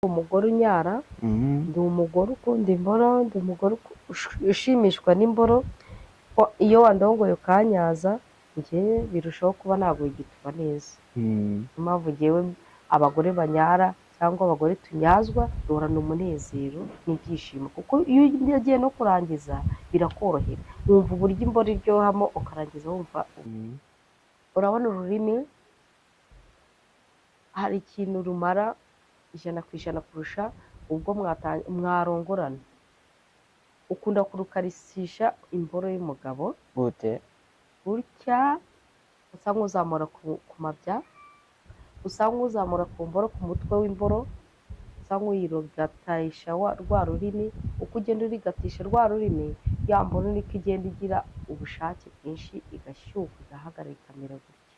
Umugore unyara, ndi umugore ukunda imboro, ndi umugore ushimishwa n'imboro. Iyo wandongoye ukanyaza, njyewe birushaho kuba naguha igituba neza. Niyo mpamvu njyewe abagore banyara cyangwa abagore tunyazwa duhorana umunezero n'ibyishimo, kuko iyo ugiye no kurangiza birakorohera, wumva uburyo imboro iryohamo ukarangiza wumva. Urabona ururimi hari ikintu rumara 100% kurusha ubwo mwarongorana. Ukunda kurukarisisha imboro y'umugabo gute? Gutya usa nk'uzamura ku mabya, usa nk'uzamura ku mboro, ku mutwe w'imboro, usa nk'uyirogatisha rwa rurimi. Uko ugenda urigatisha rwa rurimi, ya mboro niko igenda igira ubushake bwinshi, igashyuka, igahagarara, ikamera gutya.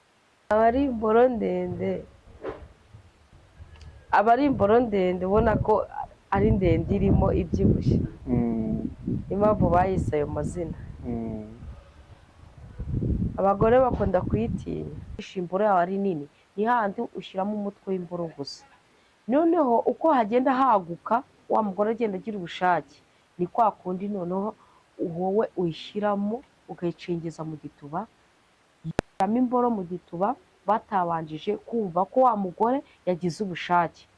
Aba ari imboro ndende, aba ari imboro ndende ubona ko ari ndende irimo ibyibushye. Niyo mpamvu bayise ayo mazina. Abagore bakunda kuyitinya. Imboro yawe ari nini, ni hahandi ushyiramo umutwe w'imboro gusa. Noneho uko hagenda haguka, wa mugore agenda agira ubushake, ni kwa kundi noneho wowe uyishyiramo ukayicingiza mu gituba, ushyiramo imboro mu gituba batabanjije kumva ko wa mugore yagize ubushake.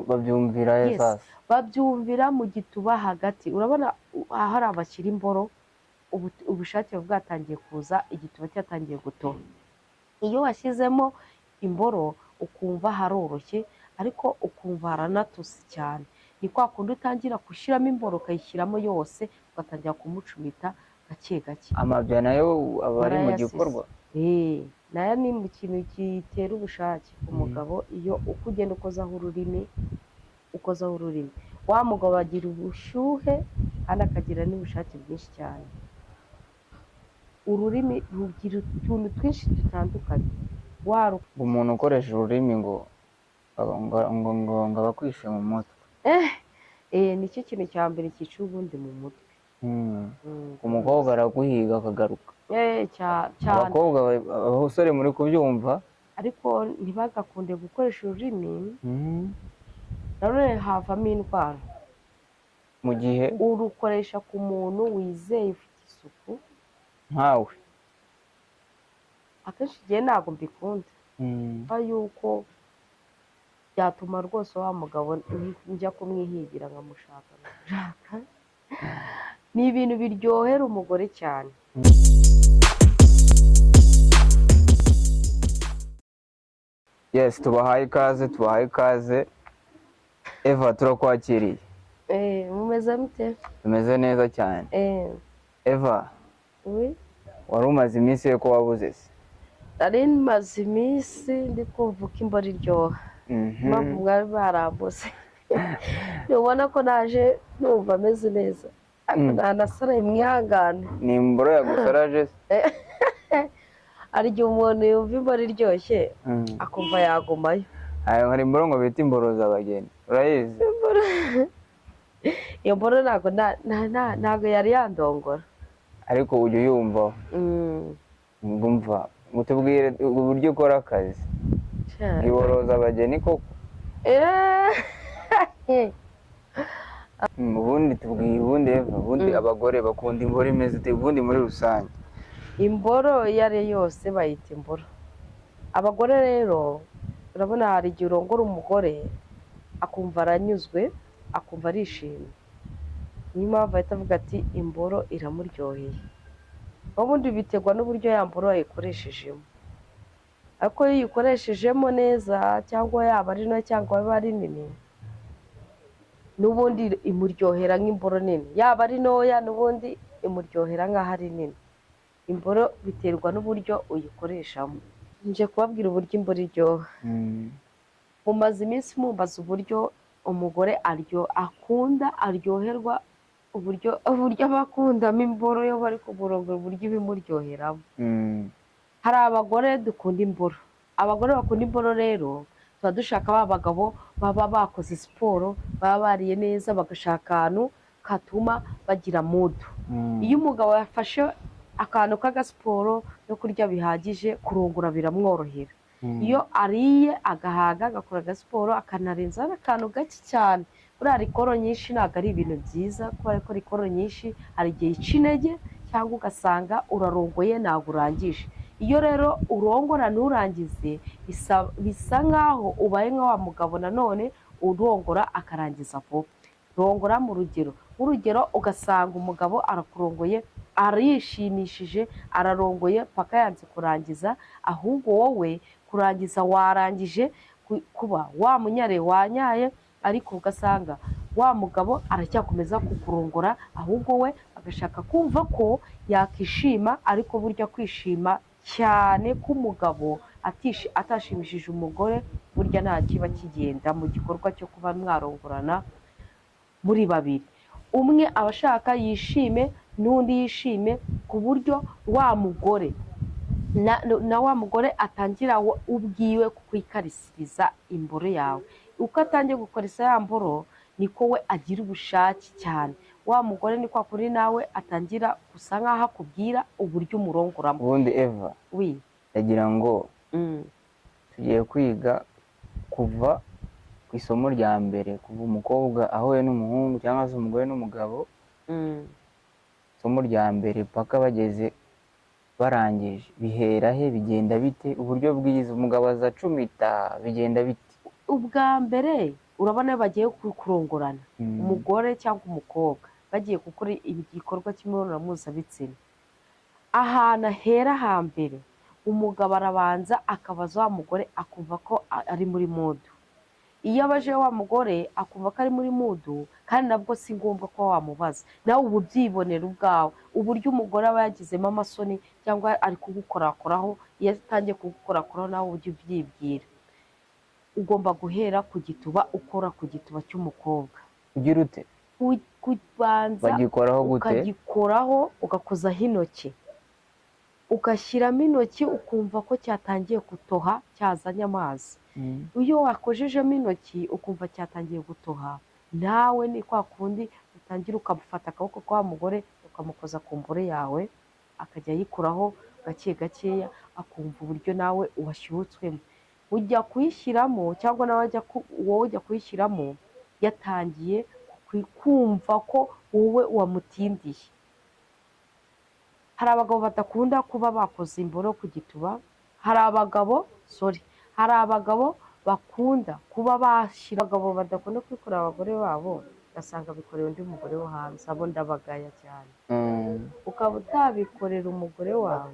Babyumvira he sasa? Babyumvira mu gituba hagati. Urabona hari abashyira imboro, ubushake bwatangiye kuza, igituba cyatangiye gutoha. Iyo washyizemo imboro ukumva haroroshye, ariko ukumva haranatose cyane. Ni kwa kundi utangira gushyiramo imboro ukayishyiramo yose, ugatangira kumucumita gake gake. Amabya nayo aba ari mu gikorwa. Nayo ni mu kintu gitera ubushake ku mugabo. Iyo uko ugenda ukozaho ururimi, ukozaho ururimi, wa mugabo agira ubushyuhe kandi akagira n'ubushake bwinshi cyane. Ururimi rugira utuntu twinshi dutandukanye. Umuntu ukoresha ururimi ngo ngo aba akwishe mu mutwe. Nicyo kintu cya mbere cyica ubundi mu mutwe. Umukobwa araguhiga akagaruka. Cyane. Abakobwa, abasore muri kubyumva, ariko ntibagakunde gukoresha ururimi. Nanone havamo indwara mu gihe urukoresha ku muntu wizeye ufite isuku nkawe. Akenshi igihe ntabwo mbikunda yuko byatuma rwose wa mugabo njya kumwihigira nkamushaka. Ni ibintu biryohera umugore cyane. Yes, tubahaye ikaze, tubahaye ikaze. Eva, turakwakiriye. Mumeze mute? Tumeze neza cyane. Eva, wari umaze iminsi ko wabuze se? Nari maze iminsi ndi kumva uko imboro iryoha. Mpamvu mwari barambuze. Ntubona ko naje numva ameze neza. Ntanasaraye, mwihangane. Ni imboro yagusaraje se? Hari igihe umuntu yumva imboro iryoshye akumva yagumayo. Hari imboro ngo bita imboro z'abageni, urayizi? Iyo mboro ntabwo yari yandongora, ariko ujya uyumvaho. Ngumva mutubwire uburyo ukora akazi. Iboroza abageni koko? Ubundi tubwire, ubundi Eva, ubundi abagore bakunda imboro imeze ite ubundi muri rusange? Imboro iyo ari yose bayita imboro. Abagore rero urabona hari igihe urongora umugore akumva aranyuzwe, akumva arishimye. Niyo mpamvu ahita avuga ati imboro iramuryoheye. Ubundi biterwa n'uburyo ya mboro yayikoreshejemo. Ariko iyo uyikoreshejemo neza, cyangwa yaba ari nto cyangwa yaba ari nini, n'ubundi imuryohera nk'imboro nini. Yaba ari ntoya n'ubundi imuryohera nk'aho ari nini. Imboro biterwa n'uburyo uyikoreshamo. Nje kubabwira uburyo imboro iryoha. Mumaze iminsi mumbaza uburyo umugore akunda aryoherwa, uburyo aba akundamo imboro yo bari kumurongora, uburyo ibimuryoheramo. Hari abagore dukunda imboro. Abagore bakunda imboro rero tuba dushaka ba bagabo baba bakoze siporo, baba bariye neza, bagashaka akantu katuma bagira mudu. Iyo umugabo yafashe akantu k'agasiporo no kurya bihagije, kurongora biramworohera. Iyo ariye agahaga, agakora agasiporo, akanarenza n'akantu gake cyane. Buriya rikoro nyinshi ntabwo ari ibintu byiza, kubera ko rikoro nyinshi hari igihe ica intege, cyangwa ugasanga urarongoye ntabwo urangije. Iyo rero urongora nturangize, bisa nkaho ubaye nka wa mugabo nanone urongora akarangiza vuba. Rongora mu rugero, nk'urugero ugasanga umugabo arakurongoye, arishimishije, ararongoye paka yanze kurangiza, ahubwo wowe kurangiza warangije kuba wa munyare wanyaye, ariko ugasanga wa mugabo aracyakomeza kukurongora, ahubwo we agashaka kumva ko yakishima, ariko burya kwishima cyane k'umugabo atashimishije umugore, burya nta kiba kigenda mu gikorwa cyo kuba mwarongorana muri babiri. Umwe aba ashaka yishime n'undi yishime, ku buryo wa mugore na wa mugore atangira ubwiwe kukwikarisiriza imboro yawe. Uko atangiye gukoresa ya mboro, niko we agira ubushake cyane. Wa mugore ni kwa kuri nawe atangira gusa nkaho akubwira uburyo umurongoramo. Ubundi Eva, ndagira ngo tugiye kwiga kuva ku isomo rya mbere, kuva umukobwa ahuye n'umuhungu cyangwa se umugore n'umugabo, isomo rya mbere paka bageze barangije, bihera he, bigenda bite, uburyo bwiza umugabo azacumita bigenda bite? Ubwa mbere urabona bagiye kurongorana, umugore cyangwa umukobwa bagiye gukora igikorwa cy'imibonano mpuzabitsina, ahantu hera hambere umugabo arabanza akabaza wa mugore akumva ko ari muri mudu. Iyo abaje wa mugore akumva ko ari muri mudu, kandi nabwo si ngombwa ko wamubaza, nawe uba ubyibonera ubwawe uburyo umugore aba yagizemo amasoni cyangwa ari kugukorakoraho. Iyo atangiye kugukorakoraho nawe ujya ubyibwira. Ugomba guhera ku gituba, ukora ku gituba cy'umukobwa. Ugira ute? Kubanza ukagikoraho, ugakozaho intoki, ugashyiramo intoki, ukumva ko cyatangiye gutoha, cyazanye amazi. Iyo wakojejemo intoki ukumva cyatangiye gutoha, nawe ni kwa kundi utangira ukamufata akaboko kwa mugore ukamukoza ku mboro yawe, akajya ayikuraho gake gakeya, akumva uburyo nawe washyutswemo. Ujya kuyishyiramo cyangwa nawe wowe ujya kuyishyiramo, yatangiye kumva ko wowe wamutindiye. Hari abagabo badakunda kuba bakoze imboro ku gituba, hari abagabo hari abagabo bakunda kuba bashyira, abagabo badakunda kwikorera abagore babo, ugasanga bikorera undi mugore wo hanze. Abo ndabagaya cyane. Ukaba utabikorera umugore wawe,